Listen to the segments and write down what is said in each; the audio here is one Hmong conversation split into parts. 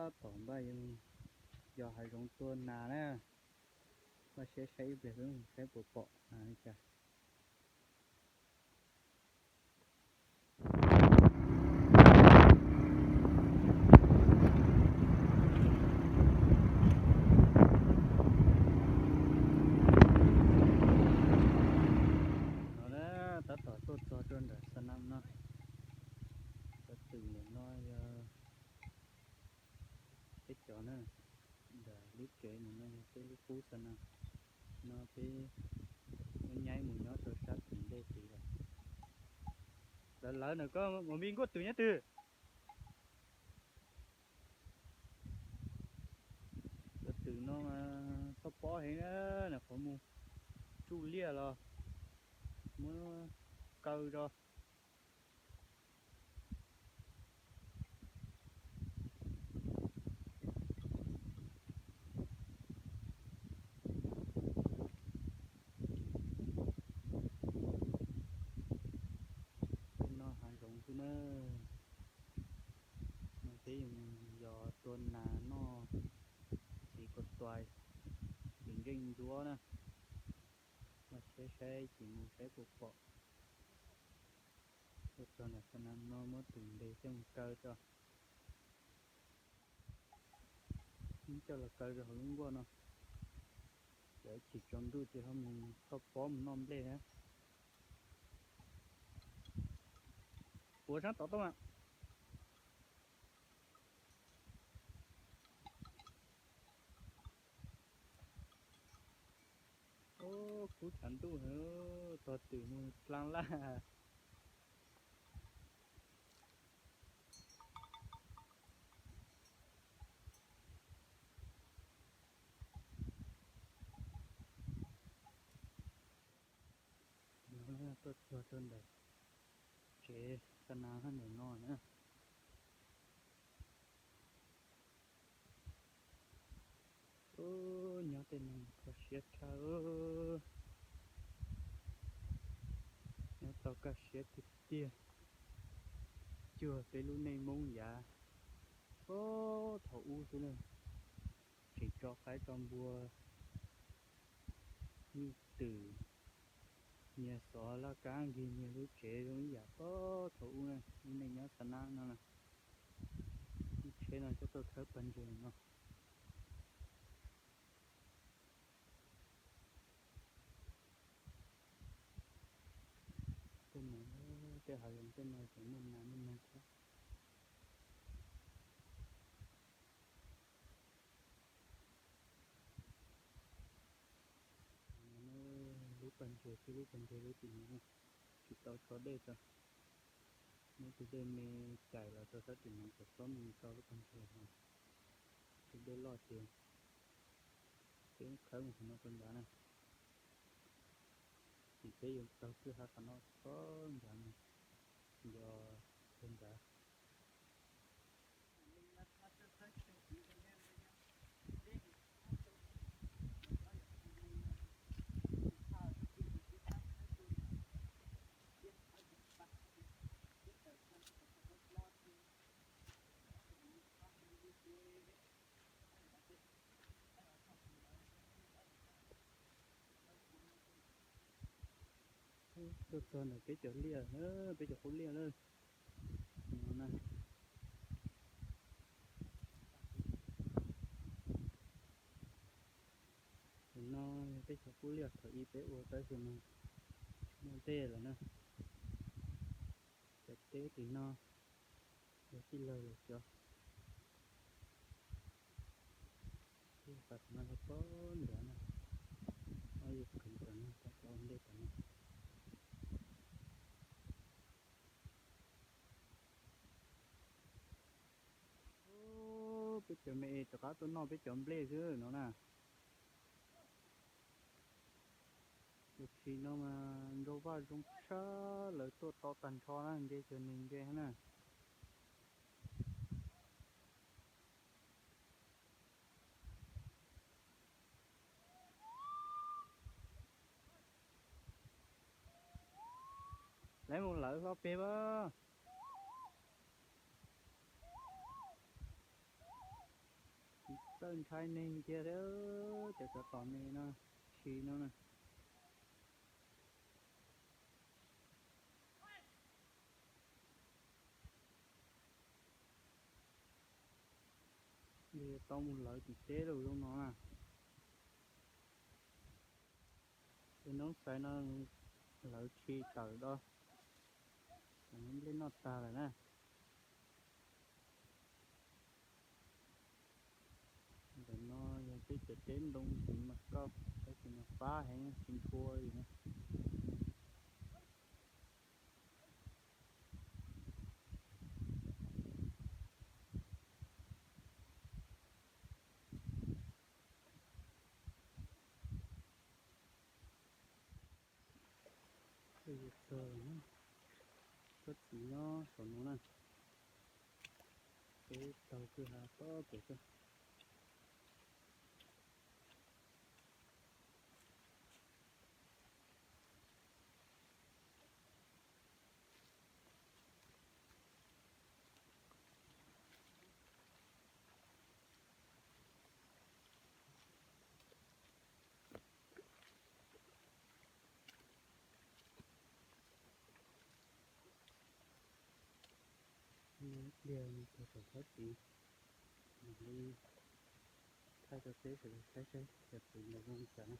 Tab tom npaj yos hav zoov tua nas na. Npaj siab saib ib pliag xwb saib puas pom nas li cas. No na, tab tom tuaj txog rau nram xa nam no. Cov twm ntawm no yog peb cov na, nram lub tsev ntawm no yog peb lub qub xa nam. No peb muab nyaib mus nyob rau sab tim ntej tid lawm. Lawv lawv na, koj mus npij nkuaj twm nyob twg? Cov twm no mas txhob pob heev na, nws qhuav mus tsuj liaj los muab kaw tso. Tej no hav zoov xwb na. No peb yog tua nas noj txiv kaus tuais, txiv nkeej ntsuab na. Npaj siab saib ces mus saib puas pom. Tuaj txog nram xa nam no muab tus ntes coj mus kaw tso. Coj los kaw rau hauv lub nkuaj no, lawv chim tsaus ntuj ces ho mus toj pob mus noj nplej na. Puas sab tod tooj a? Ub, kub tshav ntuj, tog twm mus dlaa laj. Tuaj txog rau ntawm tsev xa nas ntawm no na. Ub, nyob tej no kho siab tshaj. Nyob tau kaj siab tiag tiag. Cuag peb lub neej Hmoob yav puag thaum ub xwb na. Tseem tso qaib tso npua, nyuj twm, nyias xov laj kab nkig nyias lub tsev zoo ib yam puag thaum ub na. Lub neej nyob xa nab no na. Lub tsheb no coj tuaj khawb pawg ntses no. Tej no, tej hav zoov tej no tseem muaj nas muaj noog thiab. Lub pawg ntses, twb lub pawg ntses lub tim no tsis tau tso dej tso. Muab tus dej me cais los rau sab tim no kom txhob mus tso lub pawg ntses no. Tus dej loj ces peb khawb mus qhov no rau nrad na. Ces peb yuav taug kwj ha qhov no txog nrad no, yog rau nrad. Tuaj txog ntawm peb cov liaj, peb cov qub liaj lawm. No na. Tim no yog peb cov qub liaj thaum ub peb ua tab sis mas tsis muaj dej lawm na. Cov teb tim no yog tij laug lawv cov. Tij laug tas qhov no rau pem nrad na. Ob yus khoom tom no, tom ua ntej tom no. Peb cov me es rov qab tuaj noj peb cov nplej xwb no na. Tus tshis no mas nrau vaj zoo tshaj, lawv tuaj tau tag nrho na, nce cov neeg nce na. Lawv mus lawv hlo pem as. Txawj ntshai neeg kiag li, cov tsov tom me no, tshis no na. Tau mus lawv tim teb lawm zoo no na. Ces noob xaiv no lawv tshis tawm do, nplej noj tag lawm na. Ntawm no yog peb cov teb ntoo txiv mas kauj, tab sis mas fab heev tsis ntshua li na. Txog, tsob txiv nyob saum no na. Peb taug kwj ha tod pem xwb. Ib pliag mus txog saum tsob txiv, mam li thaij rau peb sawv daws saib saib cov txiv ntawd zoo li cas na.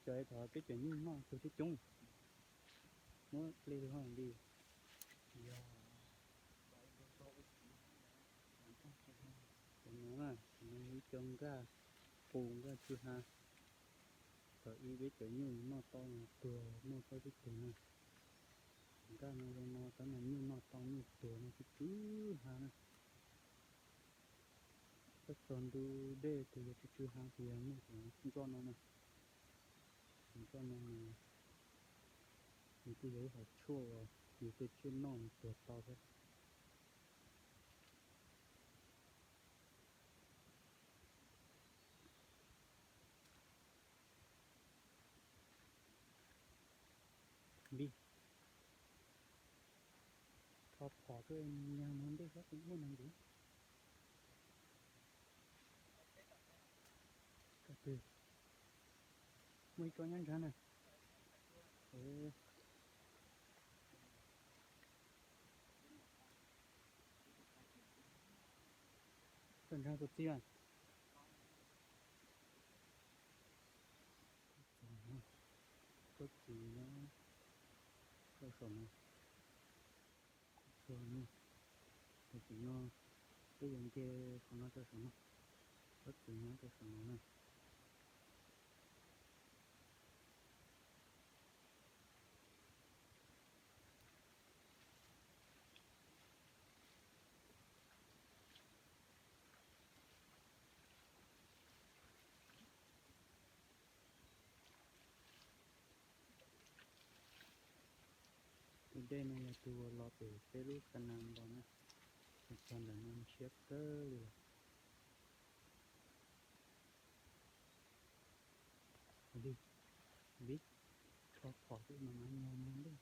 Cov thov peb cov nyuj noj tug coob coob, muab ple li hov li. Yog, cov no na, cov no yog ib co nkaj qus nkaj tsw ha. Thaum ub peb cov nyuj noj tau no tuag muaj plaub tsib tug na. Nkaj no zoo no tab mas nyuj noj tau nyuj tuag no tsw tsw ha na. Tab txog ntu dej tus yog tsw tsw ha tus yog muaj cov ntsoj no na. Cov ntsoj no mas nws kuj yog ib hom tshuaj uas yus tej tsiaj noj nws tuag tau thiab. Npib, rho phom tuaj nyag mus ntej xwb, kuv muaj neeg ntim. Muaj ib tsob nyob nrad na. Tsob nrad puas txi mas. Tsob txiv nyob rau saum no. Txog no, tam sim no peb yuav nce qhov no rau saum no, tsob txiv nyob rau saum no na. Tus dej no yog tus uas los pem peb lub xa nas los na, txog ntawm no ntshiab kawg li lawm. Li, li, rho phom tuaj mas mam nyag mus ntej.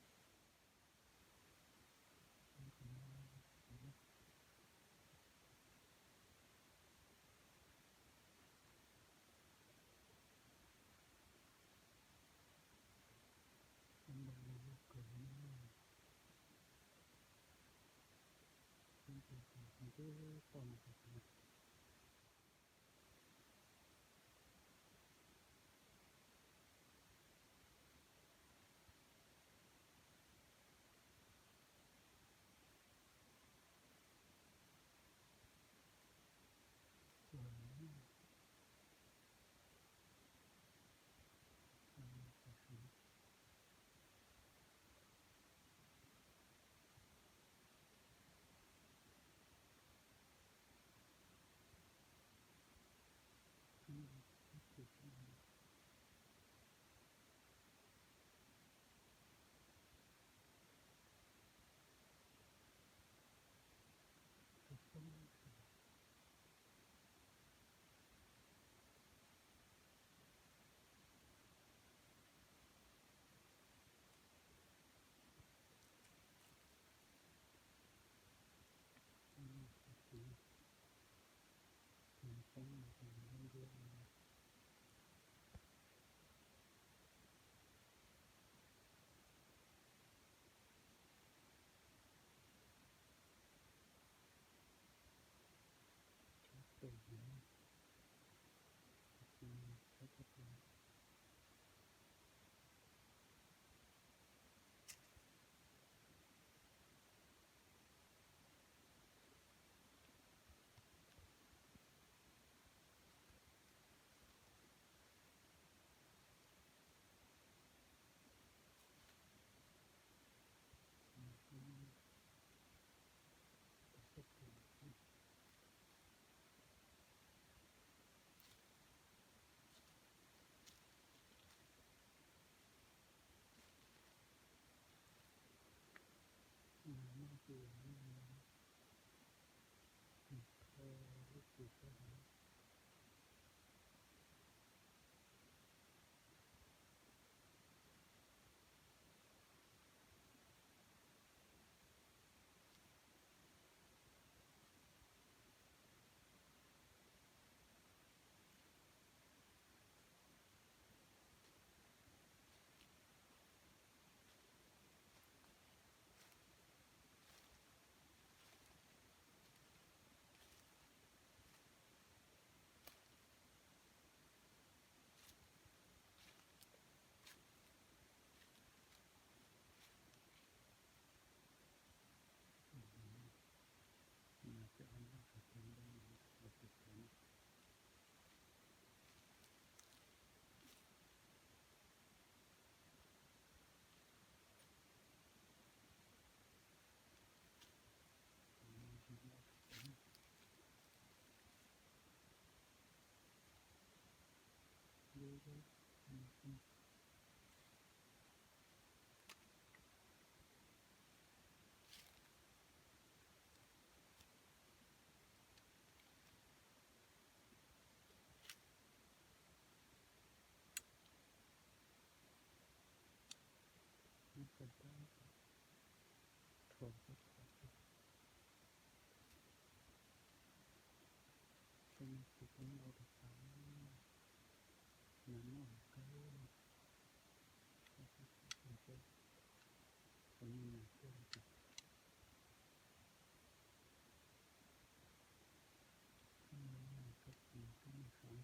Ces no, thau lub kws sab hauv. Tsis tau ntau rau tas, nas noj kawg, tsis tau txog seb puas muaj nas tuaj li cas. Txhob muaj nas tuaj ces twb muaj xov na.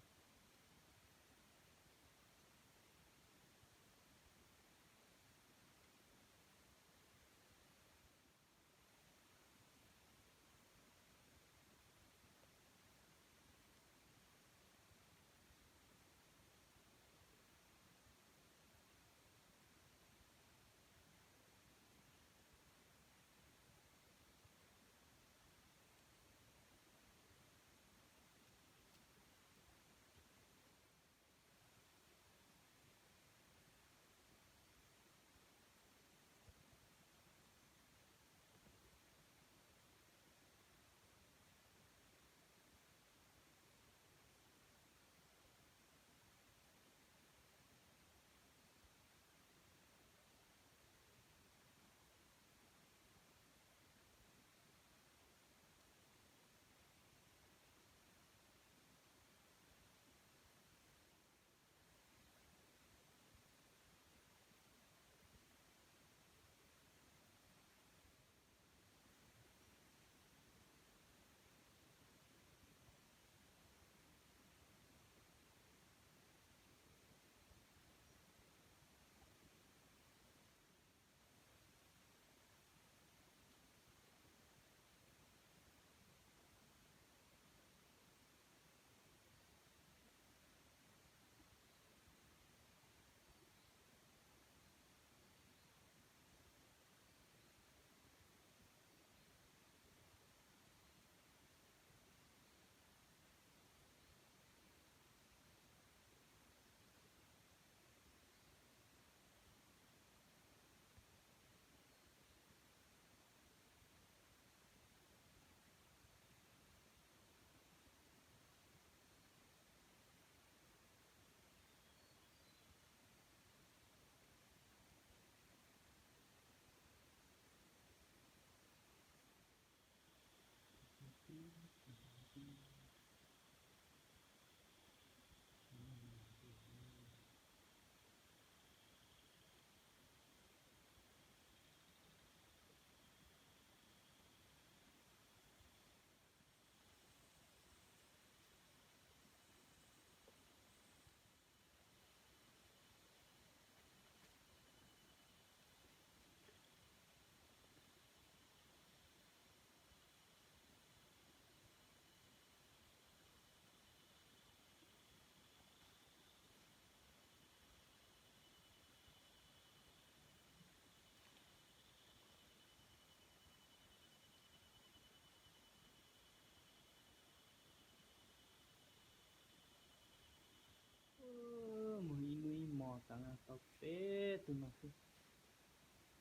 Mus ib hnub ib hmos xav tau peb tug no xwb,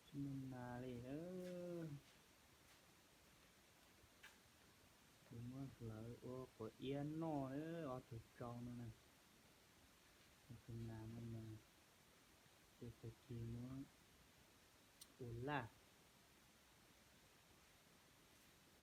tsis muaj nas li. Lawv ua quav iab noj ob tug tsau no na. Tus nas no mas ces tag kis muab ua laj.